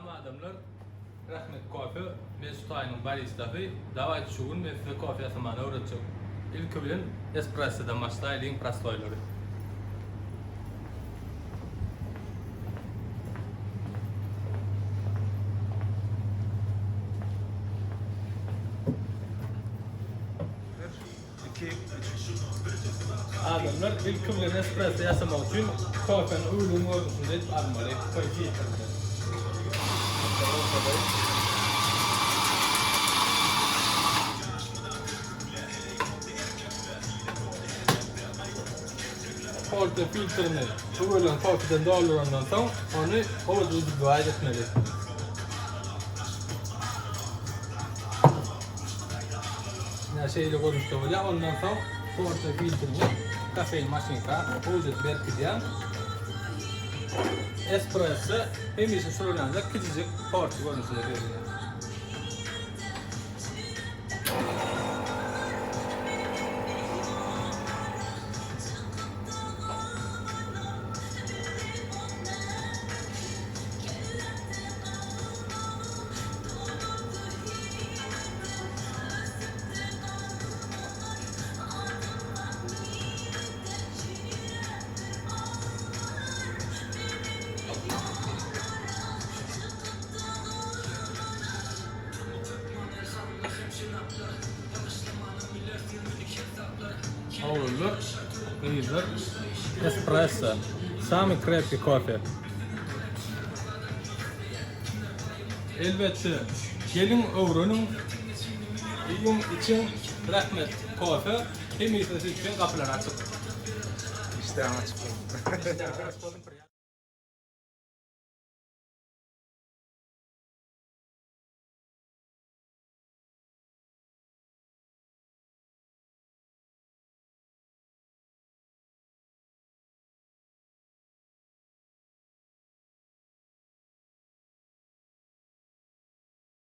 Salam adamlar. Rahmet kofe. Men şu taýynyň baristasy. Dawayt şu gün men size kofe ýasamany öwretjek. Ilki bilen espressodan başlaýlyň prostoýlary. Adamlar ilki bilen espresso ýasamak üçin kofeni üwlügiň görnüşinde edip almaly, kofe filtr bilen. Porto filtrini üwelen kofeden doldurandan soň, ony gowuja vzbiwaýt etmeli. Ine şeýle görnüşde bolýar. Ondan soň porto filtrini kofein maşynka gowuja berkidýän. Espresso hemişe şular ýaly kiçijik porto görnüşinde berilýär. Oglanlar, gyzlar, espresso, samy krepki kofe. Elbetde, geliň öwreniň, iýiň, içiň, Rahmet kofe hemişe siz üçin gapylary açyk. Işdäň açyk bolsun. Işdäňiz açyk bolsun.